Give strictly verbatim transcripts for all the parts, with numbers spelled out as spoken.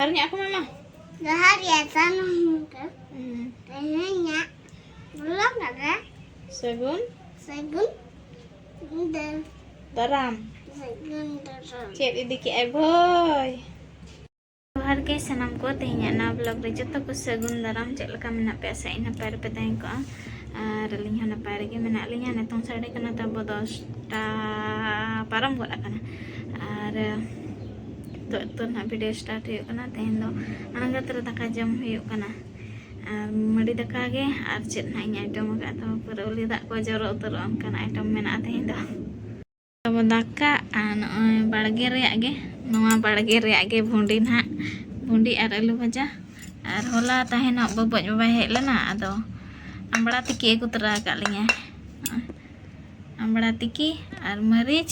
ᱟᱨ ᱤᱧᱟᱹᱜ ᱠᱚ ᱢᱟᱢᱟ? ᱡᱚᱦᱟᱨ ᱜᱮ ᱥᱟᱱᱟᱢ ᱠᱚ᱾ ᱦᱩᱸ᱾ ᱛᱮᱦᱮᱧᱟᱜ vlog ᱨᱮ ᱥᱟᱹᱜᱩᱱ ᱥᱟᱹᱜᱩᱱ ᱫᱟᱨᱟᱢ᱾ ᱫᱟᱨᱟᱢ᱾ ᱥᱟᱹᱜᱩᱱ ᱫᱟᱨᱟᱢ᱾ ᱪᱮᱫ ᱤᱫᱤ ᱠᱮᱜᱼᱟᱭ ᱵᱷᱟᱹᱭ? ᱡᱚᱦᱟᱨ ᱜᱮ ᱥᱟᱱᱟᱢ ᱠᱚ, ᱛᱮᱦᱮᱧᱟᱜ ᱱᱟᱣᱟ vlog ᱨᱮ ᱡᱚᱛᱚ ᱠᱚ ᱥᱟᱹᱜᱩᱱ ᱫᱟᱨᱟᱢ᱾ ᱪᱮᱫ ᱞᱮᱠᱟ ᱢᱮᱱᱟᱜ ᱯᱮᱭᱟ? ᱥᱮ ᱤᱧ ᱱᱟᱯᱟᱭ ᱨᱮᱯᱮ ᱛᱟᱦᱮᱸ ᱠᱚᱜᱼᱟ, ᱟᱨ ᱟᱹᱞᱤᱧ ᱦᱚᱸ ᱱᱟᱯᱟᱭ ᱨᱮᱜᱮ ᱢᱮᱱᱟᱜ ᱞᱤᱧᱟ᱾ ᱱᱤᱛᱚᱝ ᱥᱟᱰᱮ ᱠᱟᱱᱟ ᱛᱟᱵᱚ ᱫᱚᱥᱴᱟ ᱯᱟᱨᱚᱢ ᱜᱚᱫ ᱟᱠᱟᱱᱟ, ᱟᱨ ᱱᱤᱛᱚᱜ ᱱᱤᱛᱚᱜ ᱱᱟᱦᱟᱜ video start ᱦᱩᱭᱩᱜ ᱠᱟᱱᱟ᱾ ᱛᱮᱦᱮᱧ ᱫᱚ ᱟᱬᱜᱟᱛ ᱨᱮ ᱫᱟᱠᱟ ᱡᱚᱢ ᱦᱩᱭᱩᱜ ᱠᱟᱱᱟ, ᱟᱨ ᱢᱟᱹᱰᱤ ᱫᱟᱠᱟ ᱜᱮ, ᱟᱨ ᱪᱮᱫ ᱱᱟᱦᱟᱜ ᱤᱧ item ᱟᱠᱟᱫ ᱛᱟᱵᱚ, ᱯᱩᱨᱟᱹ ᱩᱞᱤ ᱫᱟᱜ ᱠᱚ ᱡᱚᱨᱚ ᱩᱛᱟᱹᱨᱚᱜᱼᱟ, ᱚᱱᱠᱟᱱᱟᱜ item ᱢᱮᱱᱟᱜᱼᱟ ᱛᱮᱦᱮᱧ ᱫᱚ᱾ ᱟᱵᱚ ᱫᱟᱠᱟ ᱟᱨ ᱱᱚᱜᱼᱚᱭ ᱵᱟᱲᱜᱮ ᱨᱮᱭᱟᱜ ᱜᱮ, ᱱᱚᱣᱟ ᱵᱟᱲᱜᱮ ᱨᱮᱭᱟᱜ ᱜᱮ ᱵᱷᱩᱸᱰᱤ ᱱᱟᱦᱟᱜ, ᱵᱷᱩᱸᱰᱤ ᱟᱨ ᱟᱹᱞᱩ ᱵᱷᱟᱡᱟ᱾ ᱟᱨ ᱦᱚᱞᱟ ᱛᱟᱦᱮᱱᱚᱜ ᱵᱟᱹᱵᱩᱡ ᱵᱟᱵᱟᱭ ᱦᱮᱡ ᱞᱮᱱᱟ, ᱟᱫᱚ ᱟᱢᱵᱽᱲᱟ ᱛᱤᱠᱤ ᱟᱹᱜᱩ ᱛᱚᱨᱟ ᱟᱠᱟᱫ ᱞᱤᱧᱟᱭ᱾ ᱟᱢᱵᱽᱲᱟ ᱛᱤᱠᱤ ᱟᱨ ᱢᱟᱹᱨᱤᱪ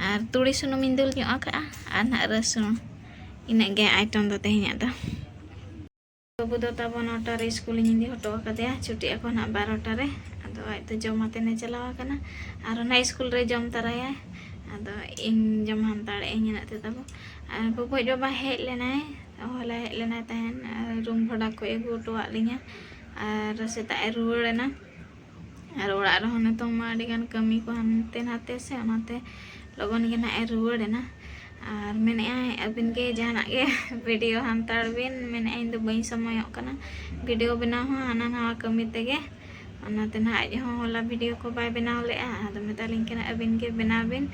ᱟᱨ ᱛᱩᱲᱤ ᱥᱩᱱᱩᱢᱤᱧ ᱫᱩᱞ ᱧᱚᱜ ᱟᱠᱟᱫᱼᱟ, ᱟᱨ ᱱᱟᱦᱟᱜ ᱨᱟᱹᱥᱩᱱ᱾ ᱤᱱᱟᱹᱜ ᱜᱮ item ᱫᱚ ᱛᱮᱦᱮᱧᱟᱜ ᱫᱚ᱾ ᱵᱟᱹᱵᱩ ᱫᱚ ᱛᱟᱵᱚ ᱱᱚᱴᱟ ᱨᱮ ᱥᱠᱩᱞ ᱤᱧ ᱤᱫᱤ ᱦᱚᱴᱚ ᱟᱠᱟᱫᱮᱭᱟ, ᱪᱷᱩᱴᱤᱜ ᱟᱠᱚ ᱱᱟᱦᱟᱜ ᱵᱟᱨᱚᱴᱟ ᱨᱮ᱾ ᱟᱫᱚ ᱟᱡ ᱫᱚ ᱡᱚᱢ ᱟᱛᱮᱱᱮ ᱪᱟᱞᱟᱣ ᱟᱠᱟᱱᱟ, ᱟᱨ ᱚᱱᱟ ᱥᱠᱩᱞ ᱨᱮ ᱡᱚᱢ ᱛᱟᱨᱟᱭᱟᱭ᱾ ᱟᱫᱚ ᱤᱧ ᱡᱚᱢ ᱦᱟᱱᱛᱟᱲᱮᱜ ᱟᱹᱧ ᱤᱱᱟᱹᱜ ᱛᱮ ᱛᱟᱵᱚ᱾ ᱟᱨ ᱵᱟᱹᱵᱩᱡ ᱵᱟᱵᱟ ᱦᱮᱡ ᱞᱮᱱᱟᱭ, ᱦᱚᱞᱟ ᱦᱮᱡ ᱞᱮᱱᱟᱭ ᱛᱟᱦᱮᱱ, ᱟᱨ room ᱵᱷᱟᱲᱟ ᱠᱚᱭ ᱟᱹᱜᱩ ᱦᱚᱴᱚᱣᱟᱜ ᱞᱤᱧᱟ, ᱟᱨ ᱥᱮᱛᱟᱜ ᱮ ᱨᱩᱣᱟᱹᱲ ᱮᱱᱟ᱾ ᱟᱨ ᱚᱲᱟᱜ ᱨᱮᱦᱚᱸ ᱱᱤᱛᱚᱝ ᱢᱟ ᱟᱹᱰᱤᱜᱟᱱ ᱠᱟᱹᱢᱤ ᱠᱚ ᱦᱟᱱᱛᱮ ᱱᱟᱛᱮ ᱥᱮ, ᱚᱱᱟᱛᱮ ᱞᱚᱜᱚᱱ ᱜᱮ ᱱᱟᱦᱟᱜ ᱮ ᱨᱩᱣᱟᱹᱲ ᱮᱱᱟ᱾ ᱟᱨ ᱢᱮᱱᱮᱫᱼᱟᱭ ᱟᱹᱵᱤᱱ ᱜᱮ ᱡᱟᱦᱟᱱᱟᱜ ᱜᱮ video ᱦᱟᱱᱛᱟᱲ ᱵᱤᱱ, ᱢᱮᱱᱮᱫᱼᱟᱭ ᱤᱧ ᱫᱚ ᱵᱟᱹᱧ ᱥᱚᱢᱚᱭᱚᱜ ᱠᱟᱱᱟ video ᱵᱮᱱᱟᱣ ᱦᱚᱸ, ᱦᱟᱱᱟ ᱱᱟᱣᱟ ᱠᱟᱹᱢᱤ ᱛᱮᱜᱮ᱾ ᱚᱱᱟᱛᱮ ᱱᱟᱦᱟᱜ ᱟᱡ ᱦᱚᱸ ᱦᱚᱞᱟ video ᱠᱚ ᱵᱟᱭ ᱵᱮᱱᱟᱣ ᱞᱮᱫᱼᱟ᱾ ᱟᱫᱚ ᱢᱮᱛᱟᱞᱤᱧ ᱠᱟᱱᱟ ᱟᱹᱵᱤᱱ ᱜᱮ ᱵᱮᱱᱟᱣ ᱵᱤᱱ,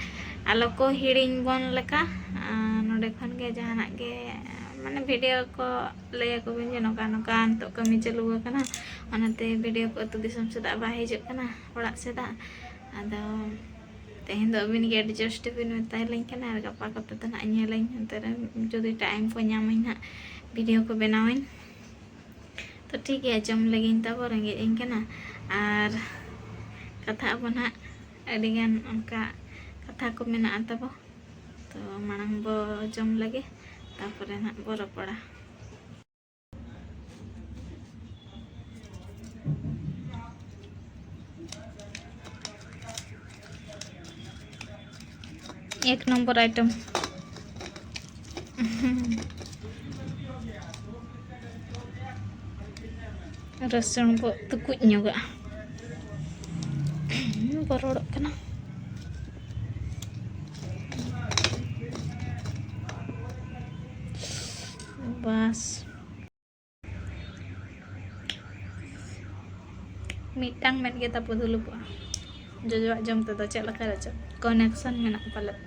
ᱟᱞᱚ ᱠᱚ ᱦᱤᱲᱤᱧ ᱵᱚᱱ ᱞᱮᱠᱟ᱾ ᱟᱨ ᱱᱚᱰᱮ ᱠᱷᱚᱱ ᱜᱮ ᱡᱟᱦᱟᱱᱟᱜ ᱜᱮ ᱢᱟᱱᱮ video ᱠᱚ ᱞᱟᱹᱭ ᱟᱠᱚ ᱵᱤᱱ ᱡᱮ ᱱᱚᱝᱠᱟ ᱱᱚᱝᱠᱟ ᱱᱤᱛᱚᱜ ᱠᱟᱹᱢᱤ ᱪᱟᱹᱞᱩ ᱟᱠᱟᱱᱟ, ᱚᱱᱟᱛᱮ video ᱠᱚ ᱟᱹᱛᱩ ᱫᱤᱥᱚᱢ ᱥᱮᱫᱟᱜ ᱵᱟᱭ ᱦᱤᱡᱩᱜ ᱠᱟᱱᱟ, ᱚᱲᱟᱜ ᱥᱮᱫᱟᱜ᱾ ᱟᱫᱚ ᱛᱮᱦᱮᱧ ᱫᱚ ᱟᱹᱵᱤᱱ ᱜᱮ adjust ᱵᱤᱱ ᱢᱮᱛᱟᱞᱤᱧ ᱠᱟᱱᱟ, ᱟᱨ ᱜᱟᱯᱟ ᱠᱚᱛᱮ ᱫᱚ ᱱᱟᱦᱟᱜ ᱧᱮᱞᱟᱹᱧ ᱚᱱᱛᱮ ᱨᱮ ᱡᱩᱫᱤ time ᱠᱚ ᱧᱟᱢᱟᱹᱧ ᱱᱟᱦᱟᱜ video ᱠᱚ ᱵᱮᱱᱟᱣᱟᱹᱧ᱾ ᱛᱚ ᱴᱷᱤᱠ ᱜᱮᱭᱟ, ᱡᱚᱢ ᱞᱟᱹᱜᱤᱫ ᱛᱟᱵᱚ, ᱨᱮᱸᱜᱮᱡ ᱟᱹᱧ ᱠᱟᱱᱟ᱾ ᱟᱨ ᱠᱟᱛᱷᱟ ᱟᱵᱚ ᱱᱟᱦᱟᱜ ᱟᱹᱰᱤᱜᱟᱱ ᱚᱱᱠᱟ ᱠᱟᱛᱷᱟ ᱠᱚ ᱢᱮᱱᱟᱜᱼᱟ ᱛᱟᱵᱚ᱾ ᱛᱚ ᱢᱟᱲᱟᱝ ᱵᱚ ᱡᱚᱢ ᱞᱮᱜᱮ, ᱛᱟᱨᱯᱚᱨᱮ ᱱᱟᱦᱟᱜ ᱵᱚ ᱨᱚᱯᱚᱲᱟ᱾ ᱮᱠ ᱱᱚᱢᱵᱚᱨ item᱾ ᱨᱟᱹᱥᱩᱱ ᱵᱚ ᱛᱩᱠᱩᱡ ᱧᱚᱜᱟᱜᱼᱟ᱾ ᱵᱚᱨᱚᱲᱚᱜ ᱠᱟᱱᱟ᱾ ᱵᱟᱥ, ᱢᱤᱫᱴᱟᱝ ᱢᱮᱫ ᱜᱮ ᱛᱟᱵᱚ ᱫᱩᱞᱩᱵᱚᱜᱼᱟ᱾ ᱡᱚᱡᱚᱣᱟᱜ ᱡᱚᱢ ᱛᱮᱫᱚ ᱪᱮᱫ ᱞᱮᱠᱟ ᱨᱮᱪᱚ connection ᱢᱮᱱᱟᱜ ᱯᱟᱞᱮᱫ᱾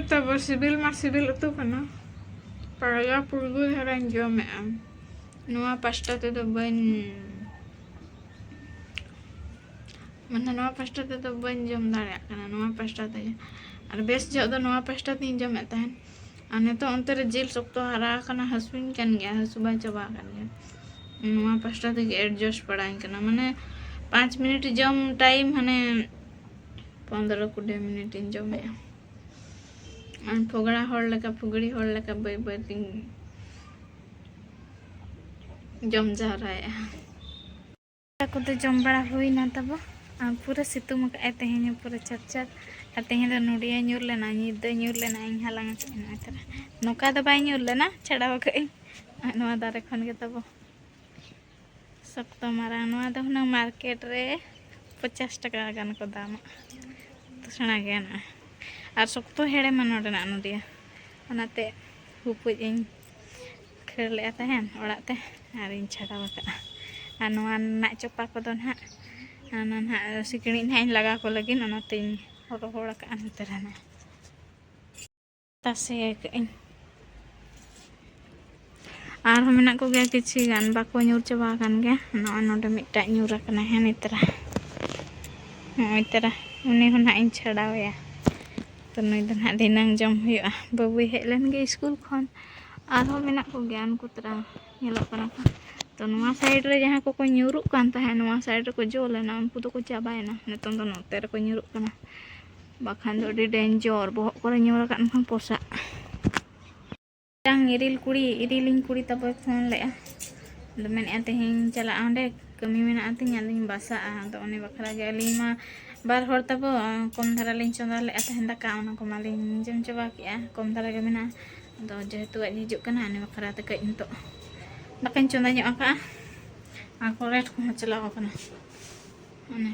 ᱛᱚᱵᱮ ᱥᱤᱵᱤᱞ ᱢᱟ ᱥᱤᱵᱤᱞ ᱩᱛᱩ ᱠᱟᱱᱟ, ᱯᱟᱲᱜᱟ ᱯᱩᱲᱜᱩ ᱫᱷᱟᱨᱟᱧ ᱡᱚᱢᱮᱜᱼᱟ᱾ ᱱᱚᱣᱟ ᱯᱟᱥᱴᱟ ᱛᱮᱫᱚ ᱵᱟᱹᱧ, ᱢᱟᱱᱮ ᱱᱚᱣᱟ ᱯᱟᱥᱴᱟ ᱛᱮᱫᱚ ᱵᱟᱹᱧ ᱡᱚᱢ ᱫᱟᱲᱮᱭᱟᱜ ᱠᱟᱱᱟ, ᱱᱚᱣᱟ ᱯᱟᱥᱴᱟ ᱛᱮᱜᱮ᱾ ᱟᱨ ᱵᱮᱥ ᱡᱚᱜ ᱫᱚ ᱱᱚᱣᱟ ᱯᱟᱥᱴᱟ ᱛᱮᱧ ᱡᱚᱢᱮᱫ ᱛᱟᱦᱮᱸᱫ, ᱟᱨ ᱱᱤᱛᱚᱜ ᱚᱱᱛᱮ ᱨᱮ ᱡᱤᱞ ᱥᱚᱠᱛᱚ ᱦᱟᱨᱟ ᱟᱠᱟᱱᱟ, ᱦᱟᱹᱥᱩᱧ ᱠᱟᱱ ᱜᱮᱭᱟ, ᱦᱟᱹᱥᱩ ᱵᱟᱭ ᱪᱟᱵᱟ ᱟᱠᱟᱱ ᱜᱮᱭᱟ᱾ ᱱᱚᱣᱟ ᱯᱟᱥᱴᱟ ᱛᱮᱜᱮ adjust ᱯᱟᱲᱟᱣᱟᱹᱧ ᱠᱟᱱᱟ, ᱢᱟᱱᱮ ᱯᱟᱸᱪ ᱢᱤᱱᱤᱴ ᱡᱚᱢ time ᱦᱟᱱᱮ ᱯᱚᱱᱫᱽᱨᱚ ᱠᱩᱲᱤ ᱢᱤᱱᱤᱴ ᱤᱧ ᱡᱚᱢᱮᱜᱼᱟ᱾ ᱟᱨ ᱯᱷᱚᱜᱽᱲᱟ ᱦᱚᱲ ᱞᱮᱠᱟ, ᱯᱷᱩᱜᱽᱲᱤ ᱦᱚᱲ ᱞᱮᱠᱟ ᱵᱟᱹᱭ ᱵᱟᱹᱭ ᱛᱤᱧ ᱡᱚᱢ ᱡᱟᱣᱨᱟᱭᱮᱜᱼᱟ᱾ ᱫᱟᱠᱟ ᱠᱚᱫᱚ ᱡᱚᱢ ᱵᱟᱲᱟ ᱦᱩᱭᱱᱟ ᱛᱟᱵᱚ᱾ ᱟᱨ ᱯᱩᱨᱟᱹ ᱥᱤᱛᱩᱝ ᱟᱠᱟᱫᱼᱟᱭ ᱛᱮᱦᱮᱧ ᱦᱚᱸ ᱯᱩᱨᱟᱹ ᱪᱷᱟᱨ ᱪᱷᱟᱨ᱾ ᱟᱨ ᱛᱮᱦᱮᱧ ᱫᱚ ᱱᱚᱰᱤᱭᱟ ᱧᱩᱨ ᱞᱮᱱᱟ, ᱧᱤᱫᱟᱹ ᱧᱩᱨ ᱞᱮᱱᱟ, ᱤᱧ ᱦᱟᱞᱟᱝ ᱟᱠᱟᱫ ᱟᱹᱧ ᱱᱚᱜᱼᱚᱭ ᱛᱚᱨᱟ᱾ ᱱᱚᱝᱠᱟ ᱫᱚ ᱵᱟᱭ ᱧᱩᱨ ᱞᱮᱱᱟ, ᱪᱷᱟᱰᱟᱣ ᱟᱠᱟᱫ ᱟᱹᱧ᱾ ᱟᱨ ᱱᱚᱣᱟ ᱫᱟᱨᱮ ᱠᱷᱚᱱ ᱜᱮ ᱛᱟᱵᱚ᱾ ᱥᱚᱠᱛᱚ ᱢᱟᱨᱟᱝ, ᱱᱚᱣᱟ ᱫᱚ ᱦᱩᱱᱟᱹᱝ ᱢᱟᱨᱠᱮᱴ ᱨᱮ ᱯᱚᱪᱟᱥ ᱴᱟᱠᱟ ᱜᱟᱱ ᱠᱚ ᱫᱟᱢᱟ᱾ ᱛᱚ ᱥᱮᱬᱟ ᱜᱮᱭᱟ ᱱᱚᱜᱼᱚᱭ᱾ ᱟᱨ ᱥᱚᱠᱛᱚ ᱦᱮᱲᱮᱢᱟ ᱱᱚᱰᱮᱱᱟᱜ ᱱᱚᱰᱤᱭᱟ, ᱚᱱᱟᱛᱮ ᱦᱩᱯᱩᱡ ᱤᱧ ᱠᱷᱟᱹᱲ ᱞᱮᱫᱼᱟ ᱛᱟᱦᱮᱱ ᱚᱲᱟᱜ ᱛᱮ, ᱟᱨᱤᱧ ᱪᱷᱟᱰᱟᱣ ᱟᱠᱟᱫᱼᱟ᱾ ᱟᱨ ᱱᱚᱣᱟ ᱨᱮᱱᱟᱜ ᱪᱚᱯᱟ ᱠᱚᱫᱚ ᱱᱟᱦᱟᱜ, ᱚᱱᱟ ᱱᱟᱦᱟᱜ ᱥᱤᱠᱲᱤᱡ ᱱᱟᱦᱟᱜ ᱤᱧ ᱞᱟᱜᱟ ᱠᱚ ᱞᱟᱹᱜᱤᱫ, ᱚᱱᱟᱛᱮᱧ ᱨᱚᱦᱚᱲ ᱟᱠᱟᱫᱼᱟ ᱱᱚᱛᱮ ᱨᱮ ᱱᱟᱦᱟᱜ᱾ ᱛᱟᱥᱮ ᱟᱠᱟᱫ ᱟᱹᱧ᱾ ᱟᱨᱦᱚᱸ ᱢᱮᱱᱟᱜ ᱠᱚᱜᱮᱭᱟ ᱠᱤᱪᱷᱩ ᱜᱟᱱ, ᱵᱟᱠᱚ ᱧᱩᱨ ᱪᱟᱵᱟ ᱟᱠᱟᱱ ᱜᱮᱭᱟ᱾ ᱱᱚᱜᱼᱚᱭ ᱱᱚᱰᱮ ᱢᱤᱫᱴᱟᱝ ᱧᱩᱨ ᱟᱠᱟᱱᱟ, ᱦᱮᱸ, ᱱᱤᱛᱨᱟ᱾ ᱱᱚᱜᱼᱚᱭ ᱛᱟᱨᱟ, ᱩᱱᱤ ᱦᱚᱸ ᱱᱟᱦᱟᱜ ᱤᱧ ᱪᱷᱟᱰᱟᱣᱮᱭᱟ᱾ ᱛᱚ ᱱᱩᱭ ᱫᱚ ᱱᱟᱦᱟᱜ ᱫᱷᱤᱱᱟᱹᱝ ᱡᱚᱢ ᱦᱩᱭᱩᱜᱼᱟ᱾ ᱵᱟᱹᱵᱩᱭ ᱦᱮᱡ ᱞᱮᱱ ᱜᱮ ᱥᱠᱩᱞ ᱠᱷᱚᱱ᱾ ᱟᱨᱦᱚᱸ ᱢᱮᱱᱟᱜ ᱠᱚᱜᱮᱭᱟ ᱩᱱᱠᱩ ᱛᱟᱨᱟ, ᱧᱮᱞᱚᱜ ᱠᱟᱱᱟ ᱠᱚ᱾ ᱛᱚ ᱱᱚᱣᱟ side ᱨᱮ ᱡᱟᱦᱟᱸ ᱠᱚᱠᱚ ᱧᱩᱨᱩᱜ ᱠᱟᱱ ᱛᱟᱦᱮᱸᱫ, ᱱᱚᱣᱟ side ᱨᱮᱠᱚ ᱡᱚ ᱞᱮᱱᱟ, ᱩᱱᱠᱩ ᱫᱚᱠᱚ ᱪᱟᱵᱟᱭᱮᱱᱟ᱾ ᱱᱤᱛᱚᱝ ᱫᱚ ᱱᱚᱛᱮ ᱨᱮᱠᱚ ᱧᱩᱨᱩᱜ ᱠᱟᱱᱟ᱾ ᱵᱟᱠᱷᱟᱱ ᱫᱚ ᱟᱹᱰᱤ danger, ᱵᱚᱦᱚᱜ ᱠᱚᱨᱮ ᱧᱩᱨ ᱟᱠᱟᱫ ᱮᱱᱠᱷᱟᱱ ᱯᱚᱥᱟᱜ᱾ ᱢᱤᱫᱴᱟᱝ ᱤᱨᱤᱞ ᱠᱩᱲᱤ, ᱤᱨᱤᱞᱤᱧ ᱠᱩᱲᱤ ᱛᱟᱵᱚᱭ ᱯᱷᱳᱱ ᱞᱮᱫᱼᱟ᱾ ᱟᱫᱚ ᱢᱮᱱᱮᱫᱼᱟ, "ᱛᱮᱦᱮᱧ ᱪᱟᱞᱟᱜᱼᱟ ᱚᱸᱰᱮ, ᱠᱟᱹᱢᱤ ᱢᱮᱱᱟᱜᱼᱟ ᱛᱤᱧ, ᱟᱫᱚᱧ ᱵᱟᱥᱟᱜᱼᱟ᱾" ᱟᱫᱚ ᱚᱱᱮ ᱵᱟᱠᱷᱨᱟ ᱜᱮ ᱟᱹᱞᱤᱧ ᱢᱟ ᱵᱟᱨ ᱦᱚᱲ ᱛᱟᱵᱚ, ᱠᱚᱢ ᱫᱷᱟᱨᱟ ᱞᱤᱧ ᱪᱚᱸᱫᱟ ᱞᱮᱫᱼᱟ ᱛᱟᱦᱮᱸ ᱫᱟᱠᱟ, ᱚᱱᱟ ᱠᱚᱢᱟᱞᱤᱧ ᱡᱚᱢ ᱪᱟᱵᱟ ᱠᱮᱫᱼᱟ, ᱠᱚᱢ ᱫᱷᱟᱨᱟ ᱜᱮ ᱢᱮᱱᱟᱜᱼᱟ᱾ ᱟᱫᱚ ᱡᱮᱦᱮᱛᱩ ᱟᱡ ᱦᱤᱡᱩᱜ ᱠᱟᱱᱟ, ᱚᱱᱮ ᱵᱟᱠᱷᱨᱟ ᱛᱮ ᱠᱟᱹᱡ ᱱᱤᱛᱚᱜ ᱫᱟᱠᱟᱧ ᱪᱚᱸᱫᱟ ᱧᱚᱜ ᱟᱠᱟᱫᱼᱟ᱾ ᱟᱨ ᱠᱚᱲᱟᱭ ᱠᱚᱦᱚᱸ ᱪᱟᱞᱟᱣ ᱟᱠᱟᱱᱟ᱾ ᱚᱱᱮ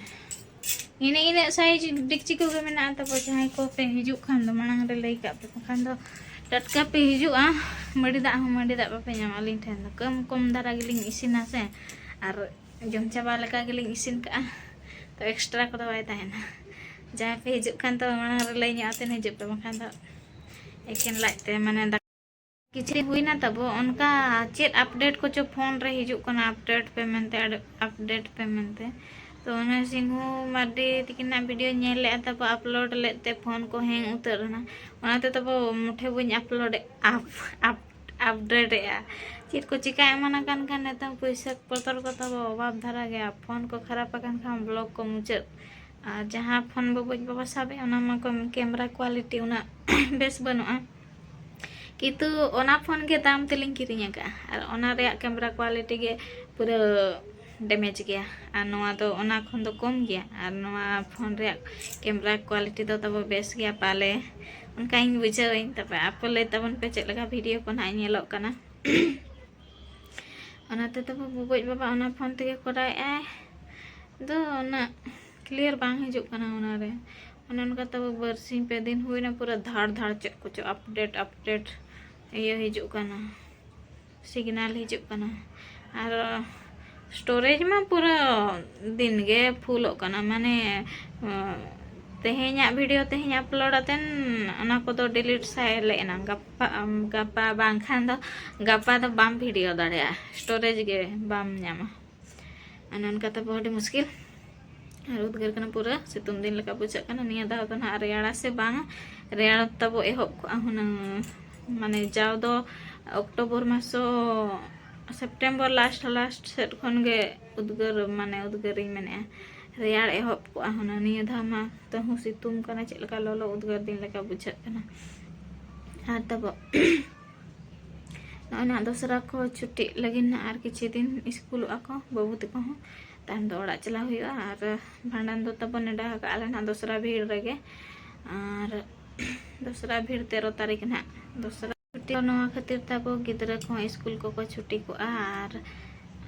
ᱤᱱᱟᱹ ᱤᱱᱟᱹᱜ ᱥᱟᱭᱤᱡ ᱰᱮᱠᱪᱤ ᱠᱚᱜᱮ ᱢᱮᱱᱟᱜᱼᱟ ᱛᱟᱵᱚ᱾ ᱡᱟᱦᱟᱸᱭ ᱠᱚ ᱯᱮ ᱦᱤᱡᱩᱜ ᱠᱷᱟᱱ ᱫᱚ, ᱢᱟᱲᱟᱝ ᱨᱮ ᱞᱟᱹᱭ ᱠᱟᱜ ᱯᱮ, ᱵᱟᱠᱷᱟᱱ ᱫᱚ ᱴᱟᱴᱠᱟ ᱯᱮ ᱦᱤᱡᱩᱜᱼᱟ, ᱢᱟᱹᱰᱤ ᱫᱟᱜ ᱦᱚᱸ ᱢᱟᱹᱰᱤ ᱫᱟᱜ ᱵᱟᱯᱮ ᱧᱟᱢᱟ ᱟᱹᱞᱤᱧ ᱴᱷᱮᱱ ᱫᱚ᱾ ᱠᱚᱢ ᱠᱚᱢ ᱫᱷᱟᱨᱟ ᱜᱮᱞᱤᱧ ᱤᱥᱤᱱᱟ ᱥᱮ, ᱟᱨ ᱡᱚᱢ ᱪᱟᱵᱟ ᱞᱮᱠᱟ ᱜᱮᱞᱤᱧ ᱤᱥᱤᱱ ᱠᱟᱜᱼᱟ᱾ ᱛᱚ ᱮᱠᱥᱴᱨᱟ ᱠᱚᱫᱚ ᱵᱟᱭ ᱛᱟᱦᱮᱱᱟ᱾ ᱡᱟᱦᱟᱸᱭ ᱯᱮ ᱦᱤᱡᱩᱜ ᱠᱷᱟᱱ ᱫᱚ ᱢᱟᱲᱟᱝ ᱨᱮ ᱞᱟᱹᱭ ᱧᱚᱜ ᱟᱛᱮᱱ ᱦᱤᱡᱩᱜ ᱯᱮ, ᱵᱟᱠᱷᱟᱱ ᱫᱚ ᱮᱠᱮᱱ ᱞᱟᱡ ᱛᱮ ᱢᱟᱱᱮ ᱫᱟᱠᱟ ᱠᱤᱪᱷᱩ ᱦᱩᱭᱱᱟ ᱛᱟᱵᱚ, ᱚᱱᱠᱟ ᱪᱮᱫ ᱟᱯᱰᱮᱴ ᱠᱚᱪᱚ ᱯᱷᱳᱱ ᱨᱮ ᱦᱤᱡᱩᱜ ᱠᱟᱱᱟ, ᱟᱯᱰᱮᱴ ᱯᱮ ᱢᱮᱱᱛᱮ, ᱟᱯᱰᱮᱴ ᱯᱮ ᱢᱮᱱᱛᱮ᱾ ᱛᱚ ᱚᱱᱮ ᱥᱤᱝᱦᱩ ᱢᱟᱨᱰᱤ ᱛᱤᱠᱤᱱᱟᱜ ᱵᱷᱤᱰᱤᱭᱳ ᱧᱮᱞ ᱞᱮᱫᱼᱟ ᱛᱟᱵᱚ, ᱟᱯᱞᱳᱰ ᱞᱮᱫ ᱛᱮ ᱯᱷᱳᱱ ᱠᱚ ᱦᱮᱝ ᱩᱛᱟᱹᱨ ᱮᱱᱟ᱾ ᱚᱱᱟᱛᱮ ᱛᱟᱵᱚ ᱢᱩᱴᱷᱮ ᱵᱟᱹᱧ ᱟᱯᱞᱳᱰ ᱟᱯ ᱟᱯ ᱟᱯᱰᱮᱴ ᱮᱫᱼᱟ᱾ ᱪᱮᱫ ᱠᱚ ᱪᱤᱠᱟ ᱮᱢᱟᱱ ᱟᱠᱟᱱ ᱠᱷᱟᱱ ᱱᱤᱛᱚᱝ ᱯᱩᱭᱥᱟᱹ ᱯᱚᱛᱚᱨ ᱠᱚ ᱛᱟᱵᱚ ᱚᱵᱷᱟᱵ ᱫᱷᱟᱨᱟ ᱜᱮᱭᱟ᱾ ᱯᱷᱳᱱ ᱠᱚ ᱠᱷᱟᱨᱟᱯ ᱟᱠᱟᱱ ᱠᱷᱟᱱ ᱵᱞᱚᱠ ᱠᱚ ᱢᱩᱪᱟᱹᱫ᱾ ᱟᱨ ᱡᱟᱦᱟᱸ ᱯᱷᱳᱱ ᱵᱟᱵᱩᱡ ᱵᱟᱵᱟ ᱥᱟᱵ ᱮᱫ, ᱚᱱᱟ ᱢᱟ ᱠᱚ ᱠᱮᱢᱮᱨᱟ ᱠᱳᱣᱟᱞᱤᱴᱤ ᱩᱱᱟᱹᱜ ᱵᱮᱥ ᱵᱟᱹᱱᱩᱜᱼᱟ᱾ ᱠᱤᱱᱛᱩ ᱚᱱᱟ ᱯᱷᱳᱱ ᱜᱮ ᱫᱟᱢ ᱛᱮᱞᱤᱧ ᱠᱤᱨᱤᱧ ᱟᱠᱟᱫᱼᱟ, ᱟᱨ ᱚᱱᱟ ᱨᱮᱭᱟᱜ ᱠᱮᱢᱮᱨᱟ ᱠᱳᱣᱟᱞᱤᱴᱤ ᱜᱮ ᱯᱩᱨᱟᱹ ᱰᱮᱢᱮᱡᱽ ᱜᱮᱭᱟ᱾ ᱟᱨ ᱱᱚᱣᱟ ᱫᱚ ᱚᱱᱟ ᱠᱷᱚᱱ ᱫᱚ ᱠᱚᱢ ᱜᱮᱭᱟ, ᱟᱨ ᱱᱚᱣᱟ ᱯᱷᱳᱱ ᱨᱮᱭᱟᱜ ᱠᱮᱢᱮᱨᱟ ᱠᱳᱣᱟᱞᱤᱴᱤ ᱫᱚ ᱛᱟᱵᱚ ᱵᱮᱥ ᱜᱮᱭᱟ ᱯᱟᱞᱮ, ᱚᱱᱠᱟᱧ ᱵᱩᱡᱷᱟᱹᱣᱟᱹᱧ᱾ ᱛᱚᱵᱮ ᱟᱯᱮ ᱞᱟᱹᱭ ᱛᱟᱵᱚᱱ ᱯᱮ ᱪᱮᱫ ᱞᱮᱠᱟ ᱵᱷᱤᱰᱤᱭᱳ ᱠᱚ ᱱᱟᱦᱟᱜ ᱧᱮᱞᱚᱜ ᱠᱟᱱᱟ᱾ ᱚᱱᱟᱛᱮ ᱛᱟᱵᱚ ᱵᱩᱵᱩᱡ ᱵᱟᱵᱟ ᱚᱱᱟ ᱯᱷᱳᱱ ᱛᱮᱜᱮ ᱠᱚᱨᱟᱣᱮᱫᱼᱟᱭ ᱫᱚ, ᱩᱱᱟᱹᱜ ᱠᱞᱤᱭᱟᱨ ᱵᱟᱝ ᱦᱤᱡᱩᱜ ᱠᱟᱱᱟ ᱚᱱᱟᱨᱮ᱾ ᱚᱱᱮ ᱚᱱᱠᱟ ᱛᱟᱵᱚ ᱵᱟᱨᱥᱤᱧ ᱯᱮ ᱫᱤᱱ ᱦᱩᱭᱱᱟ, ᱯᱩᱨᱟᱹ ᱫᱷᱟᱲ ᱫᱷᱟᱲ ᱪᱮᱫ ᱠᱚᱪᱚ ᱟᱯᱰᱮᱴ ᱟᱯᱰᱮᱴ ᱤᱭᱟᱹ ᱦᱤᱡᱩᱜ ᱠᱟᱱᱟ, ᱥᱤᱜᱽᱱᱟᱞ ᱦᱤᱡᱩᱜ ᱠᱟᱱᱟ᱾ ᱟᱨ ᱥᱴᱳᱨᱮᱡᱽ ᱢᱟ ᱯᱩᱨᱟᱹ ᱫᱤᱱ ᱜᱮ ᱯᱷᱩᱞᱚᱜ ᱠᱟᱱᱟ, ᱢᱟᱱᱮ, ᱛᱮᱦᱮᱧᱟᱜ ᱵᱷᱤᱰᱤᱭᱳ ᱛᱮᱦᱮᱧ ᱟᱯᱞᱳᱰ ᱟᱛᱮᱱ ᱚᱱᱟ ᱠᱚᱫᱚ ᱰᱤᱞᱤᱴ ᱥᱟᱭᱞᱮᱫ ᱮᱱᱟ᱾ ᱜᱟᱯᱟ, ᱜᱟᱯᱟ ᱵᱟᱝᱠᱷᱟᱱ ᱫᱚ ᱜᱟᱯᱟ ᱫᱚ ᱵᱟᱢ ᱵᱷᱤᱰᱤᱭᱳ ᱫᱟᱲᱮᱭᱟᱜᱼᱟ, ᱥᱴᱳᱨᱮᱡᱽ ᱜᱮ ᱵᱟᱢ ᱧᱟᱢᱟ᱾ ᱚᱱᱮ ᱚᱱᱠᱟ ᱛᱟᱵᱚ ᱟᱹᱰᱤ ᱢᱩᱥᱠᱤᱞ᱾ ᱟᱨ ᱩᱫᱽᱜᱟᱹᱨ ᱠᱟᱱᱟ ᱯᱩᱨᱟᱹ, ᱥᱤᱛᱩᱝ ᱫᱤᱱ ᱞᱮᱠᱟ ᱵᱩᱡᱷᱟᱹᱜ ᱠᱟᱱᱟ᱾ ᱱᱤᱭᱟᱹ ᱫᱷᱟᱣ ᱫᱚ ᱱᱟᱦᱟᱜ ᱨᱮᱭᱟᱲᱟ ᱥᱮ ᱵᱟᱝᱟ, ᱨᱮᱭᱟᱲ ᱛᱟᱵᱚ ᱮᱦᱚᱵ ᱠᱚᱜᱼᱟ ᱦᱩᱱᱟᱹᱝ, ᱢᱟᱱᱮ ᱡᱟᱣ ᱫᱚ ᱚᱠᱴᱳᱵᱚᱨ ᱢᱟᱥᱚ, ᱥᱮᱯᱴᱮᱢᱵᱚᱨ ᱞᱟᱥᱴ ᱞᱟᱥᱴ ᱥᱮᱫ ᱠᱷᱚᱱ ᱜᱮ ᱩᱫᱽᱜᱟᱹᱨ, ᱢᱟᱱᱮ ᱩᱫᱽᱜᱟᱹᱨᱤᱧ ᱢᱮᱱᱮᱫᱼᱟ, ᱨᱮᱭᱟᱲ ᱮᱦᱚᱵ ᱠᱚᱜᱼᱟ ᱦᱩᱱᱟᱹᱝ᱾ ᱱᱤᱭᱟᱹ ᱫᱷᱟᱣ ᱢᱟ ᱛᱟᱹᱦᱩ ᱥᱤᱛᱩᱝ ᱠᱟᱱᱟ, ᱪᱮᱫ ᱞᱮᱠᱟ ᱞᱚᱞᱚ ᱩᱫᱽᱜᱟᱹᱨ ᱫᱤᱱ ᱞᱮᱠᱟ ᱵᱩᱡᱷᱟᱹᱜ ᱠᱟᱱᱟ᱾ ᱟᱨ ᱛᱟᱵᱚ ᱱᱚᱜᱼᱚᱭ ᱱᱟᱦᱟᱜ ᱫᱚᱥᱨᱟ ᱠᱚ ᱪᱷᱩᱴᱤᱜ ᱞᱟᱹᱜᱤᱫ ᱱᱟᱦᱟᱜ ᱟᱨ ᱠᱤᱪᱷᱩ ᱫᱤᱱ ᱤᱥᱠᱩᱞᱚᱜᱼᱟ ᱠᱚ ᱵᱟᱹᱵᱩ ᱛᱟᱠᱚ ᱦᱚᱸ᱾ ᱛᱟᱭᱚᱢ ᱫᱚ ᱚᱲᱟᱜ ᱪᱟᱞᱟᱣ ᱦᱩᱭᱩᱜᱼᱟ᱾ ᱟᱨ ᱵᱷᱟᱸᱰᱟᱱ ᱫᱚ ᱛᱟᱵᱚ ᱱᱮᱰᱟ ᱟᱠᱟᱫᱼᱟ ᱞᱮ ᱱᱟᱦᱟᱜ ᱫᱚᱥᱨᱟ ᱵᱷᱤᱲ ᱨᱮᱜᱮ᱾ ᱟᱨ ᱫᱚᱥᱨᱟ ᱵᱷᱤᱲ ᱛᱮᱨᱚ ᱛᱟᱹᱨᱤᱠᱷ ᱱᱟᱦᱟᱜ ᱫᱚᱥᱨᱟ ᱪᱷᱩᱴᱤ ᱱᱚᱣᱟ ᱠᱷᱟᱹᱛᱤᱨ ᱛᱟᱵᱚ ᱜᱤᱫᱽᱨᱟᱹ ᱠᱚᱦᱚᱸ ᱥᱠᱩᱞ ᱠᱚᱠᱚ ᱪᱷᱩᱴᱤ ᱠᱚᱜᱼᱟ, ᱟᱨ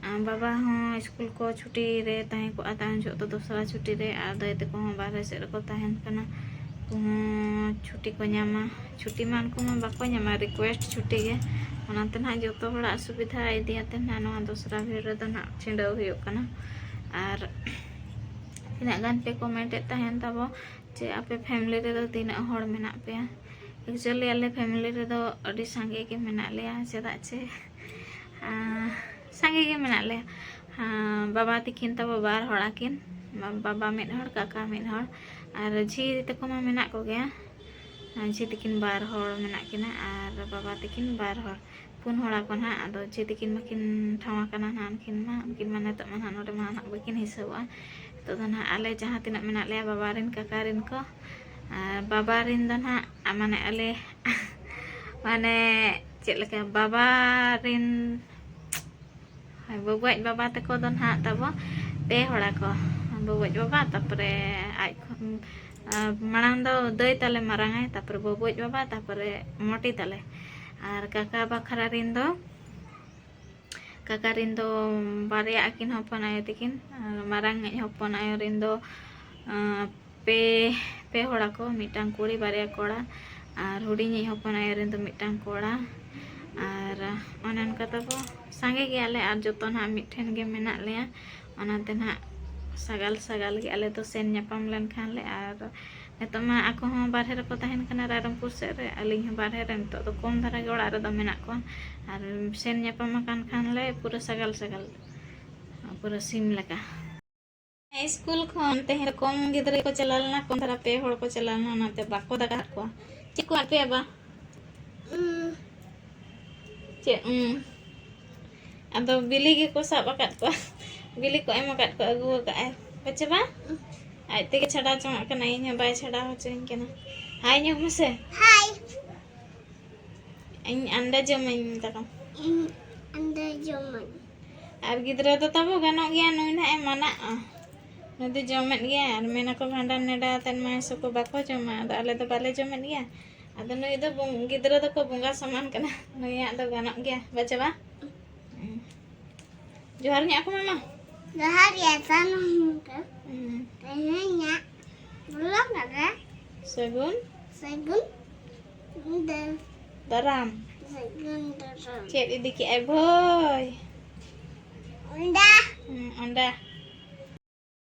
ᱟᱨ ᱵᱟᱵᱟ ᱦᱚᱸ ᱥᱠᱩᱞ ᱠᱚ ᱪᱷᱩᱴᱤ ᱨᱮ ᱛᱟᱦᱮᱸ ᱠᱚᱜᱼᱟ, ᱛᱟᱭᱚᱢ ᱡᱚᱦᱚᱜ ᱫᱚ ᱫᱚᱥᱨᱟ ᱪᱷᱩᱴᱤ ᱨᱮ, ᱟᱨ ᱫᱟᱹᱭ ᱛᱟᱠᱚ ᱦᱚᱸ ᱵᱟᱦᱨᱮ ᱥᱮᱫ ᱨᱮᱠᱚ ᱛᱟᱦᱮᱱ ᱠᱟᱱᱟ᱾ ᱩᱱᱠᱩ ᱦᱚᱸ ᱪᱷᱩᱴᱤ ᱠᱚ ᱧᱟᱢᱟ᱾ ᱪᱷᱩᱴᱤ ᱢᱟ ᱩᱱᱠᱩ ᱢᱟ ᱵᱟᱠᱚ ᱧᱟᱢᱟ, ᱨᱤᱠᱩᱭᱮᱥᱴ ᱪᱷᱩᱴᱤ ᱜᱮ᱾ ᱚᱱᱟᱛᱮ ᱱᱟᱦᱟᱜ ᱡᱚᱛᱚ ᱦᱚᱲᱟᱜ ᱥᱩᱵᱤᱫᱷᱟ ᱤᱫᱤᱭᱟᱛᱮ ᱱᱟᱦᱟᱜ ᱱᱚᱣᱟ ᱫᱚᱥᱨᱟ ᱵᱷᱤᱲ ᱨᱮᱫᱚ ᱱᱟᱦᱟᱜ ᱪᱷᱤᱰᱟᱹᱣ ᱦᱩᱭᱩᱜ ᱠᱟᱱᱟ᱾ ᱟᱨ ᱛᱤᱱᱟᱹᱜ ᱜᱟᱱ ᱯᱮ ᱠᱚᱢᱮᱱᱴ ᱮᱫ ᱛᱟᱦᱮᱱ ᱛᱟᱵᱚ ᱡᱮ ᱟᱯᱮ ᱯᱷᱮᱢᱤᱞᱤ ᱨᱮᱫᱚ ᱛᱤᱱᱟᱹᱜ ᱦᱚᱲ ᱢᱮᱱᱟᱜ ᱯᱮᱭᱟ? ᱮᱠᱪᱩᱭᱮᱞᱤ ᱟᱞᱮ ᱯᱷᱮᱢᱤᱞᱤ ᱨᱮᱫᱚ ᱟᱹᱰᱤ ᱥᱟᱸᱜᱮ ᱜᱮ ᱢᱮᱱᱟᱜ ᱞᱮᱭᱟ, ᱪᱮᱫᱟᱜ ᱪᱮ ᱟᱸ, ᱥᱟᱸᱜᱮ ᱜᱮ ᱢᱮᱱᱟᱜ ᱞᱮᱭᱟ᱾ ᱟᱸ, ᱵᱟᱵᱟ ᱛᱤᱠᱤᱱ ᱛᱟᱵᱚ ᱵᱟᱨ ᱦᱚᱲ ᱟᱹᱠᱤᱱ, ᱵᱟ- ᱵᱟᱵᱟ ᱢᱤᱫ ᱦᱚᱲ, ᱠᱟᱠᱟ ᱢᱤᱫ ᱦᱚᱲ, ᱟᱨ ᱡᱷᱤ ᱛᱟᱠᱚ ᱢᱟ ᱢᱮᱱᱟᱜ ᱠᱚᱜᱮᱭᱟ᱾ ᱟᱨ ᱡᱷᱤ ᱛᱤᱠᱤᱱ ᱵᱟᱨ ᱦᱚᱲ ᱢᱮᱱᱟᱜ ᱠᱤᱱᱟ ᱟᱨ ᱵᱟᱵᱟ ᱛᱤᱠᱤᱱ ᱵᱟᱨ ᱦᱚᱲ, ᱯᱩᱱ ᱦᱚᱲ ᱟᱠᱚ ᱱᱟᱦᱟᱜ᱾ ᱟᱫᱚ ᱡᱷᱤ ᱛᱤᱠᱤᱱ ᱢᱟᱠᱤᱱ ᱴᱷᱟᱶ ᱟᱠᱟᱱᱟ ᱱᱟᱦᱟᱜ, ᱩᱱᱠᱤᱱ ᱢᱟ ᱩᱱᱠᱤᱱ ᱢᱟ ᱱᱤᱛᱚᱜ ᱢᱟ ᱱᱟᱦᱟᱜ ᱱᱚᱰᱮ ᱢᱟ ᱱᱟᱦᱟᱜ ᱵᱟᱹᱠᱤᱱ ᱦᱤᱥᱟᱹᱵᱚᱜᱼᱟ᱾ ᱱᱤᱛᱚᱜ ᱫᱚ ᱱᱟᱦᱟᱜ ᱟᱞᱮ ᱡᱟᱦᱟᱸ ᱛᱤᱱᱟᱹᱜ ᱢᱮᱱᱟᱜ ᱞᱮᱭᱟ, ᱵᱟᱵᱟ ᱨᱮᱱ, ᱠᱟᱠᱟ ᱨᱮᱱ ᱠᱚ, ᱟᱨ ᱵᱟᱵᱟ ᱨᱮᱱ ᱫᱚ ᱱᱟᱦᱟᱜ ᱢᱟᱱᱮ ᱟᱞᱮ ᱢᱟᱱᱮ ᱪᱮᱫ ᱞᱮᱠᱟ ᱵᱟᱵᱟ ᱨᱮᱱ ᱦᱳᱭ, ᱵᱟᱹᱵᱩ ᱟᱡ ᱵᱟᱵᱟ ᱛᱟᱠᱚ ᱫᱚ ᱱᱟᱦᱟᱜ ᱛᱟᱵᱚ ᱯᱮ ᱦᱚᱲ ᱟᱠᱚ᱾ ᱵᱟᱹᱵᱩ ᱟᱡ ᱵᱟᱵᱟ, ᱛᱟᱯᱚᱨᱮ ᱟᱡ ᱠᱷᱚᱱ, ᱟᱨ ᱢᱟᱲᱟᱝ ᱫᱚ ᱫᱟᱹᱭ ᱛᱟᱞᱮ ᱢᱟᱨᱟᱝ ᱟᱭ, ᱛᱟᱯᱚᱨᱮ ᱵᱟᱹᱵᱩ ᱟᱡ ᱵᱟᱵᱟ, ᱛᱟᱯᱚᱨᱮ ᱢᱚᱴᱤ ᱛᱟᱞᱮ᱾ ᱟᱨ ᱠᱟᱠᱟ ᱵᱟᱠᱷᱨᱟ ᱨᱮᱱ ᱫᱚ, ᱠᱟᱠᱟ ᱨᱮᱱ ᱫᱚ ᱵᱟᱨᱭᱟ ᱟᱹᱠᱤᱱ ᱦᱚᱯᱚᱱ ᱟᱭᱳ ᱛᱟᱹᱠᱤᱱ᱾ ᱟᱨ ᱢᱟᱨᱟᱝ ᱤᱡ ᱦᱚᱯᱚᱱ ᱟᱭᱳ ᱨᱮᱱ ᱫᱚ, ᱟᱸ, ᱯᱮ, ᱯᱮ ᱦᱚᱲ ᱟᱠᱚ, ᱢᱤᱫᱴᱟᱝ ᱠᱩᱲᱤ, ᱵᱟᱨᱭᱟ ᱠᱚᱲᱟ᱾ ᱟᱨ ᱦᱩᱰᱤᱧᱤᱡ ᱦᱚᱯᱚᱱ ᱟᱭᱳ ᱨᱮᱱ ᱫᱚ ᱢᱤᱫᱴᱟᱝ ᱠᱚᱲᱟ᱾ ᱟᱨ ᱚᱱᱮ ᱚᱱᱠᱟ ᱛᱟᱵᱚ ᱥᱟᱸᱜᱮ ᱜᱮᱭᱟᱞᱮ ᱟᱨ ᱡᱚᱛᱚ ᱱᱟᱦᱟᱜ ᱢᱤᱫ ᱴᱷᱮᱱ ᱜᱮ ᱢᱮᱱᱟᱜ ᱞᱮᱭᱟ᱾ ᱚᱱᱟᱛᱮ ᱱᱟᱦᱟᱜ ᱥᱟᱜᱟᱞ ᱥᱟᱜᱟᱞ ᱜᱮ ᱟᱞᱮ ᱫᱚ ᱥᱮᱱ ᱧᱟᱯᱟᱢ ᱞᱮᱱᱠᱷᱟᱱ ᱞᱮ᱾ ᱟᱨ ᱱᱤᱛᱚᱜ ᱢᱟ ᱟᱠᱚ ᱦᱚᱸ ᱵᱟᱨᱦᱮ ᱨᱮᱠᱚ ᱛᱟᱦᱮᱱ ᱠᱟᱱᱟ ᱨᱟᱭᱨᱚᱝᱯᱩᱨ ᱥᱮᱫ ᱨᱮ, ᱟᱹᱞᱤᱧ ᱦᱚᱸ ᱵᱟᱨᱦᱮ ᱨᱮ, ᱱᱤᱛᱚᱜ ᱫᱚ ᱠᱚᱢ ᱫᱷᱟᱨᱟ ᱜᱮ ᱚᱲᱟᱜ ᱨᱮᱫᱚ ᱢᱮᱱᱟᱜ ᱠᱚᱣᱟ᱾ ᱟᱨ ᱥᱮᱱ ᱧᱟᱯᱟᱢ ᱟᱠᱟᱱ ᱠᱷᱟᱱ ᱞᱮ ᱯᱩᱨᱟᱹ ᱥᱟᱜᱟᱞ ᱥᱟᱜᱟᱞ, ᱯᱩᱨᱟᱹ ᱥᱤᱢ ᱞᱮᱠᱟ᱾ ᱥᱠᱩᱞ ᱠᱷᱚᱱ ᱛᱮᱦᱮᱧ ᱫᱚ ᱠᱚᱢ ᱜᱤᱫᱽᱨᱟᱹ ᱠᱚ ᱪᱟᱞᱟᱣ ᱞᱮᱱᱟ, ᱠᱚᱢ ᱫᱷᱟᱨᱟ ᱯᱮ ᱦᱚᱲ ᱠᱚ ᱪᱟᱞᱟᱣ ᱞᱮᱱᱟ, ᱚᱱᱟᱛᱮ ᱵᱟᱠᱚ ᱫᱟᱠᱟ ᱟᱫ ᱠᱚᱣᱟ᱾ ᱪᱮᱫ ᱠᱚ ᱟᱫ ᱯᱮᱭᱟ ᱵᱟ? ᱩᱸ᱾ ᱪᱮᱫ ᱩᱸ? ᱟᱫᱚ ᱵᱤᱞᱤ ᱜᱮᱠᱚ ᱥᱟᱵ ᱟᱠᱟᱫ ᱠᱚᱣᱟ, ᱵᱤᱞᱤ ᱠᱚ ᱮᱢ ᱟᱠᱟᱫ ᱠᱚᱣᱟ, ᱟᱹᱜᱩ ᱟᱠᱟᱫ ᱟᱭ᱾ ᱵᱟᱪᱮ ᱵᱟ? ᱟᱡ ᱛᱮᱜᱮ ᱪᱷᱟᱰᱟᱣ ᱡᱚᱝᱟᱜ ᱠᱟᱱᱟ, ᱤᱧ ᱦᱚᱸ ᱵᱟᱭ ᱪᱷᱟᱰᱟᱣ ᱦᱚᱪᱚᱧ ᱠᱟᱱᱟ᱾ ᱦᱟᱭ ᱧᱚᱜ ᱢᱮᱥᱮ᱾ ᱦᱟᱭ᱾ ᱤᱧ ᱟᱱᱰᱟ ᱡᱚᱢᱟᱹᱧ ᱢᱮᱛᱟ ᱠᱚᱢ᱾ ᱤᱧ ᱟᱱᱰᱟ ᱡᱚᱢᱟᱹᱧ᱾ ᱟᱨ ᱜᱤᱫᱽᱨᱟᱹ ᱫᱚ ᱛᱟᱵᱚ ᱜᱟᱱᱚᱜ ᱜᱮᱭᱟ, ᱱᱩᱭ ᱱᱟᱦᱟᱜ ᱮ ᱢᱟᱱᱟᱜᱼᱟ᱾ ᱱᱩᱭ ᱫᱚ ᱡᱚᱢᱮᱫ ᱜᱮᱭᱟᱭ, ᱟᱨ ᱢᱮᱱᱟᱠᱚ ᱵᱷᱟᱸᱰᱟᱱ ᱱᱮᱰᱟ ᱟᱛᱮᱫ ᱢᱟᱭᱥᱚ ᱠᱚ ᱵᱟᱠᱚ ᱡᱚᱢᱟ, ᱟᱫᱚ ᱟᱞᱮ ᱫᱚ ᱵᱟᱞᱮ ᱡᱚᱢᱮᱫ ᱜᱮᱭᱟ᱾ ᱟᱫᱚ ᱱᱩᱭ ᱫᱚ ᱵᱚᱝ-, ᱜᱤᱫᱽᱨᱟᱹ ᱫᱚᱠᱚ ᱵᱚᱸᱜᱟ ᱥᱚᱢᱟᱱ ᱠᱟᱱᱟ᱾ ᱱᱩᱭᱟᱜ ᱫᱚ ᱜᱟᱱᱚᱜ ᱜᱮᱭᱟ, ᱵᱟᱪᱮ ᱵᱟ? ᱦᱩᱸ᱾ ᱡᱚᱦᱟᱨ ᱧᱚᱜ ᱟᱠᱚ ᱢᱟᱢᱟ᱾ ᱡᱚᱦᱟᱨ ᱜᱮ, ᱥᱟᱱᱟᱢ ᱠᱚ᱾ ᱦᱩᱸ᱾ ᱛᱮᱦᱮᱧᱟᱜ vlog ᱨᱮ ᱥᱟᱹᱜᱩᱱ ᱥᱟᱹᱜᱩᱱ ᱫᱟᱨᱟᱢ᱾ ᱫᱟᱨᱟᱢ᱾ ᱥᱟᱹᱜᱩᱱ ᱫᱟᱨᱟᱢ᱾ ᱪᱮᱫ ᱤᱫᱤ ᱠᱮᱜᱼᱟᱭ ᱵᱷᱟᱹᱭ? ᱚᱸᱰᱟ᱾ ᱦᱩᱸ, ᱚᱸᱰᱟ᱾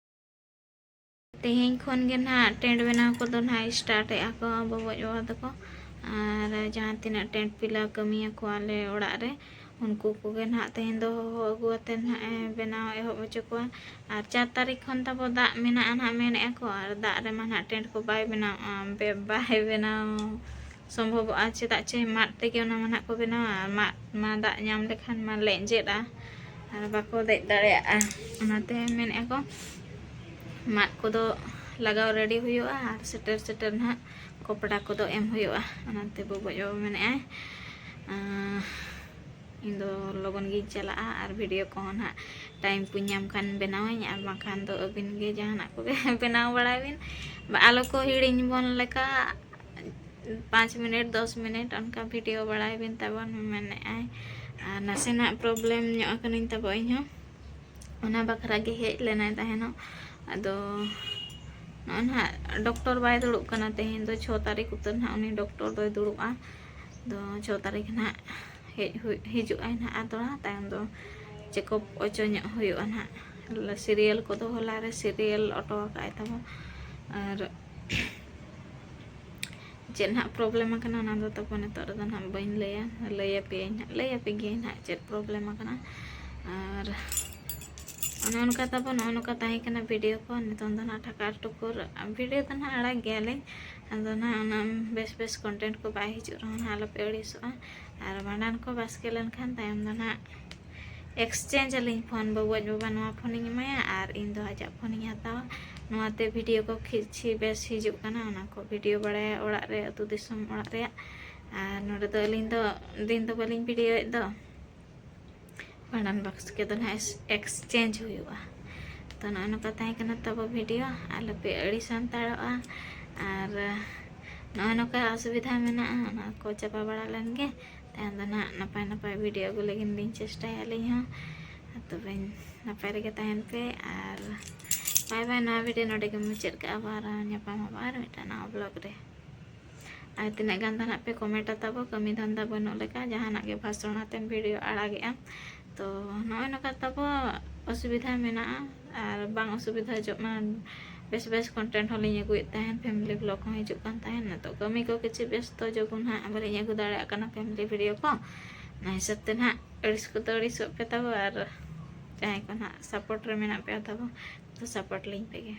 ᱛᱮᱦᱮᱧ ᱠᱷᱚᱱ ᱜᱮ ᱱᱟᱦᱟᱜ tent ᱵᱮᱱᱟᱣ ᱠᱚᱫᱚ ᱱᱟᱦᱟᱜ start ᱮᱫᱼᱟ ᱠᱚ ᱵᱚᱵᱚᱡ ᱵᱟᱵᱟ ᱛᱟᱠᱚ᱾ ᱟᱨ ᱡᱟᱦᱟᱸ ᱛᱤᱱᱟᱹᱜ tent ᱯᱤᱞᱟ ᱠᱟᱹᱢᱤᱭᱟᱠᱚ ᱟᱞᱮ ᱚᱲᱟᱜ ᱨᱮ, ᱩᱱᱠᱩ ᱠᱚᱜᱮ ᱱᱟᱦᱟᱜ ᱛᱮᱦᱮᱧ ᱫᱚ ᱦᱚᱦᱚ ᱟᱹᱜᱩ ᱟᱛᱮ ᱱᱟᱦᱟᱜ ᱮ ᱵᱮᱱᱟᱣ ᱮᱦᱚᱵ ᱦᱚᱪᱚ ᱠᱚᱣᱟ᱾ ᱟᱨ ᱪᱟᱨ ᱛᱟᱹᱨᱤᱠᱷ ᱠᱷᱚᱱ ᱛᱟᱵᱚ ᱫᱟᱜ ᱢᱮᱱᱟᱜᱼᱟ ᱱᱟᱦᱟᱜ ᱢᱮᱱᱮᱫᱼᱟ ᱠᱚ, ᱟᱨ ᱫᱟᱜ ᱨᱮᱢᱟ ᱱᱟᱦᱟᱜ tent ᱠᱚ ᱵᱟᱭ ᱵᱮᱱᱟᱣᱚᱜᱼᱟ, ᱵᱮ-, ᱵᱟᱭ ᱵᱮᱱᱟᱣ ᱥᱚᱢᱵᱷᱚᱵᱚᱜᱼᱟ, ᱪᱮᱫᱟᱜ ᱪᱮ ᱢᱟᱫ ᱛᱮᱜᱮ ᱚᱱᱟ ᱢᱟ ᱱᱟᱦᱟᱜ ᱠᱚ ᱵᱮᱱᱟᱣᱟ᱾ ᱟᱨ ᱢᱟᱫ ᱢᱟ ᱫᱟᱜ ᱧᱟᱢ ᱞᱮᱠᱷᱟᱱ ᱢᱟ ᱞᱮᱸᱡᱮᱫᱼᱟ, ᱟᱨ ᱵᱟᱠᱚ ᱫᱮᱡ ᱫᱟᱲᱮᱭᱟᱜᱼᱟ᱾ ᱚᱱᱟᱛᱮ ᱢᱮᱱᱮᱫᱼᱟ ᱠᱚ ᱢᱟᱫ ᱠᱚᱫᱚ ᱞᱟᱜᱟᱣ ready ᱦᱩᱭᱩᱜᱼᱟ, ᱟᱨ ᱥᱮᱴᱮᱨ ᱥᱮᱴᱮᱨ ᱱᱟᱦᱟᱜ ᱠᱚᱯᱰᱟ ᱠᱚᱫᱚ ᱮᱢ ᱦᱩᱭᱩᱜᱼᱟ᱾ ᱚᱱᱟᱛᱮ ᱵᱚᱵᱚᱡ ᱵᱟᱵᱟ ᱢᱮᱱᱮᱫᱼᱟᱭ, ᱟᱸ, ᱤᱧ ᱫᱚ ᱞᱚᱜᱚᱱ ᱜᱤᱧ ᱪᱟᱞᱟᱜᱼᱟ, ᱟᱨ video ᱠᱚᱦᱚᱸ ᱱᱟᱦᱟᱜ time ᱠᱚᱧ ᱧᱟᱢ ᱠᱷᱟᱱ ᱵᱮᱱᱟᱣᱟᱹᱧ, ᱟᱨ ᱵᱟᱝᱠᱷᱟᱱ ᱫᱚ ᱟᱹᱵᱤᱱ ᱜᱮ ᱡᱟᱦᱟᱱᱟᱜ ᱠᱚᱜᱮ ᱵᱮᱱᱟᱣ ᱵᱟᱲᱟᱭ ᱵᱤᱱ, ᱵᱟ, ᱟᱞᱚ ᱠᱚ ᱦᱤᱲᱤᱧ ᱵᱚᱱ ᱞᱮᱠᱟ᱾ ᱯᱟᱸᱪ ᱢᱤᱱᱤᱴ, ᱫᱚᱥ ᱢᱤᱱᱤᱴ ᱚᱱᱠᱟ video ᱵᱟᱲᱟᱭ ᱵᱤᱱ ᱛᱟᱵᱚᱱ ᱢᱮᱱᱮᱫᱼᱟᱭ᱾ ᱟᱨ ᱱᱟᱥᱮᱱᱟᱜ problem ᱧᱚᱜ ᱟᱠᱟᱱᱟᱹᱧ ᱛᱟᱵᱚ ᱤᱧᱦᱚᱸ, ᱚᱱᱟ ᱵᱟᱠᱷᱨᱟ ᱜᱮ ᱦᱮᱡ ᱞᱮᱱᱟᱭ ᱛᱟᱦᱮᱱᱚᱜ᱾ ᱟᱫᱚ ᱱᱚᱜᱼᱚᱭ ᱱᱟᱦᱟᱜ doctor ᱵᱟᱭ ᱫᱩᱲᱩᱵ ᱠᱟᱱᱟ ᱛᱮᱦᱮᱧ ᱫᱚ, ᱪᱷᱚ ᱛᱟᱹᱨᱤᱠᱷ ᱩᱛᱟᱹᱨ ᱱᱟᱦᱟᱜ ᱩᱱᱤ doctor ᱫᱚᱭ ᱫᱩᱲᱩᱵᱼᱟ᱾ ᱟᱫᱚ ᱪᱷᱚ ᱛᱟᱹᱨᱤᱠᱷ ᱱᱟᱦᱟᱜ ᱦᱮᱡ ᱦᱩᱭ, ᱦᱤᱡᱩᱜ ᱟᱭ ᱱᱟᱦᱟᱜ, ᱟᱨ ᱫᱚᱲᱦᱟ ᱛᱟᱭᱚᱢ ᱫᱚ check up ᱚᱪᱚ ᱧᱚᱜ ᱦᱩᱭᱩᱜᱼᱟ ᱱᱟᱦᱟᱜ᱾ Serial ᱠᱚᱫᱚ ᱦᱚᱞᱟ ᱨᱮ serial ᱚᱴᱚ ᱟᱠᱟᱫ ᱟᱭ ᱛᱟᱵᱚ, ᱟᱨ ᱪᱮᱫ ᱱᱟᱦᱟᱜ problem ᱟᱠᱟᱱᱟ, ᱚᱱᱟ ᱫᱚ ᱛᱟᱵᱚ ᱱᱤᱛᱚᱜ ᱨᱮᱫᱚ ᱱᱟᱦᱟᱜ ᱵᱟᱹᱧ ᱞᱟᱹᱭᱟ, ᱞᱟᱹᱭ ᱟᱯᱮᱭᱟᱹᱧ ᱱᱟᱦᱟᱜ, ᱞᱟᱹᱭ ᱟᱯᱮ ᱜᱤᱭᱟᱹᱧ ᱱᱟᱦᱟᱜ ᱪᱮᱫ problem ᱟᱠᱟᱱᱟ᱾ ᱟᱨ ᱚᱱᱮ ᱚᱱᱠᱟ ᱛᱟᱵᱚ, ᱱᱚᱜᱼᱚ ᱱᱚᱝᱠᱟ ᱛᱟᱦᱮᱸ ᱠᱟᱱᱟ video ᱠᱚ᱾ ᱱᱤᱛᱚᱝ ᱫᱚ ᱱᱟᱦᱟᱜ ᱴᱷᱟᱠᱟᱨ ᱴᱩᱠᱩᱨ video ᱫᱚ ᱱᱟᱦᱟᱜ ᱟᱲᱟᱜ ᱜᱮᱭᱟᱞᱤᱧ, ᱟᱫᱚ ᱱᱟᱦᱟᱜ ᱚᱱᱟ ᱵᱮᱥ ᱵᱮᱥ content ᱠᱚ ᱵᱟᱭ ᱦᱤᱡᱩᱜ ᱨᱮᱦᱚᱸ ᱱᱟᱦᱟᱜ ᱟᱞᱚᱯᱮ ᱟᱹᱲᱤᱥᱚᱜᱼᱟ᱾ ᱟᱨ ᱵᱷᱟᱸᱰᱟᱱ ᱠᱚ ᱵᱟᱥᱠᱮ ᱞᱮᱱᱠᱷᱟᱱ ᱛᱟᱭᱚᱢ ᱫᱚ ᱱᱟᱦᱟᱜ exchange ᱟᱹᱞᱤᱧ ᱯᱷᱳᱱ, ᱵᱟᱹᱵᱩ ᱟᱡ ᱵᱟᱵᱟ ᱱᱚᱣᱟ ᱯᱷᱳᱱᱤᱧ ᱮᱢᱟᱭᱟ ᱟᱨ ᱤᱧ ᱫᱚ ᱟᱡᱟᱜ ᱯᱷᱳᱱᱤᱧ ᱦᱟᱛᱟᱣᱟ᱾ ᱱᱚᱣᱟᱛᱮ video ᱠᱚ ᱠᱤᱪᱷᱤ ᱵᱮᱥ ᱦᱤᱡᱩᱜ ᱠᱟᱱᱟ, ᱚᱱᱟ ᱠᱚ video ᱵᱟᱲᱟᱭᱟ ᱚᱲᱟᱜ ᱨᱮ, ᱟᱹᱛᱩ ᱫᱤᱥᱚᱢ ᱚᱲᱟᱜ ᱨᱮᱭᱟᱜ᱾ ᱟᱨ ᱱᱚᱰᱮ ᱫᱚ ᱟᱹᱞᱤᱧ ᱫᱚ ᱫᱤᱱ ᱫᱚ ᱵᱟᱹᱞᱤᱧ videoᱭᱮᱫ ᱫᱚ, ᱵᱷᱟᱸᱰᱟᱱ ᱵᱟᱥᱠᱮ ᱫᱚ ᱱᱟᱦᱟᱜ exchange ᱦᱩᱭᱩᱜᱼᱟ᱾ ᱛᱚ ᱱᱚᱜᱼᱚ ᱱᱚᱝᱠᱟ ᱛᱟᱦᱮᱸ ᱠᱟᱱᱟ ᱛᱟᱵᱚ video, ᱟᱞᱚᱯᱮ ᱟᱹᱲᱤᱥ ᱦᱟᱱᱛᱟᱲᱚᱜᱼᱟ᱾ ᱟᱨ ᱱᱚᱜᱼᱚᱭ ᱱᱚᱝᱠᱟ ᱚᱥᱩᱵᱤᱫᱷᱟ ᱢᱮᱱᱟᱜᱼᱟ, ᱚᱱᱟ ᱠᱚ ᱪᱟᱵᱟ ᱵᱟᱲᱟ ᱞᱮᱱ ᱜᱮ᱾ ᱛᱟᱭᱚᱢ ᱫᱚ ᱱᱟᱦᱟᱜ ᱱᱟᱯᱟᱭ ᱱᱟᱯᱟᱭ ᱵᱷᱤᱰᱤᱭᱳ ᱟᱹᱜᱩ ᱞᱟᱹᱜᱤᱫ ᱞᱤᱧ ᱪᱮᱥᱴᱟᱭᱟ ᱟᱹᱞᱤᱧ ᱦᱚᱸ᱾ ᱛᱚᱵᱮ ᱱᱟᱯᱟᱭ ᱨᱮᱜᱮ ᱛᱟᱦᱮᱱ ᱯᱮ ᱟᱨ ᱵᱟᱭ ᱵᱟᱭ᱾ ᱱᱚᱣᱟ ᱵᱷᱤᱰᱤᱭᱳ ᱱᱚᱰᱮ ᱜᱮ ᱢᱩᱪᱟᱹᱫ ᱠᱟᱜᱼᱟ ᱵᱚ, ᱟᱨ ᱧᱟᱯᱟᱢ ᱟᱵᱚ ᱟᱨ ᱢᱤᱫᱴᱟᱝ ᱱᱟᱣᱟ ᱵᱞᱚᱜ ᱨᱮ᱾ ᱟᱨ ᱛᱤᱱᱟᱹᱜ ᱜᱟᱱ ᱫᱚ ᱱᱟᱦᱟᱜ ᱯᱮ ᱠᱚᱢᱮᱱᱴᱟ ᱛᱟᱵᱚ, ᱠᱟᱹᱢᱤ ᱫᱷᱟᱱᱫᱟ ᱵᱟᱹᱱᱩᱜ ᱞᱮᱠᱟ, ᱡᱟᱦᱟᱱᱟᱜ ᱜᱮ ᱵᱷᱟᱥᱚᱱ ᱟᱛᱮᱢ ᱵᱷᱤᱰᱤᱭᱳ ᱟᱲᱟᱜᱮᱜᱼᱟ᱾ ᱛᱚ ᱱᱚᱜᱼᱚᱭ ᱱᱚᱝᱠᱟ ᱛᱟᱵᱚ ᱚᱥᱩᱵᱤᱫᱷᱟ ᱢᱮᱱᱟᱜᱼᱟ, ᱟᱨ ᱵᱟᱝ ᱚᱥᱩᱵᱤᱫᱷᱟ ᱦᱚᱪᱚᱜ ᱢᱟ᱾ ᱵᱮᱥ ᱵᱮᱥ ᱠᱚᱱᱴᱮᱱᱴ ᱦᱚᱸᱞᱤᱧ ᱟᱹᱜᱩᱭᱮᱫ ᱛᱟᱦᱮᱱ, ᱯᱷᱮᱢᱤᱞᱤ ᱵᱞᱚᱜ ᱦᱚᱸ ᱦᱤᱡᱩᱜ ᱠᱟᱱ ᱛᱟᱦᱮᱱ᱾ ᱱᱤᱛᱚᱜ ᱠᱟᱹᱢᱤ ᱠᱚ ᱠᱤᱪᱷᱩ ᱵᱮᱥᱛᱚ ᱡᱳᱜᱩᱱ ᱦᱟᱸᱜ ᱵᱟᱹᱞᱤᱧ ᱟᱹᱜᱩ ᱫᱟᱲᱮᱭᱟᱜ ᱠᱟᱱᱟ ᱯᱷᱮᱢᱤᱞᱤ ᱵᱷᱤᱰᱤᱭᱳ ᱠᱚ᱾ ᱚᱱᱟ ᱦᱤᱥᱟᱹᱵ ᱛᱮ ᱱᱟᱦᱟᱜ ᱟᱹᱲᱤᱥ ᱠᱚᱫᱚ ᱟᱹᱲᱤᱥᱚᱜ ᱯᱮ ᱛᱟᱵᱚ, ᱟᱨ ᱡᱟᱦᱟᱸᱭ ᱠᱚ ᱱᱟᱦᱟᱜ ᱥᱟᱯᱳᱨᱴ ᱨᱮ ᱢᱮᱱᱟᱜ ᱯᱮᱭᱟ ᱛᱟᱵᱚ, ᱛᱚ ᱥᱟᱯᱳᱨᱴ ᱞᱤᱧ ᱯᱮᱜᱮ᱾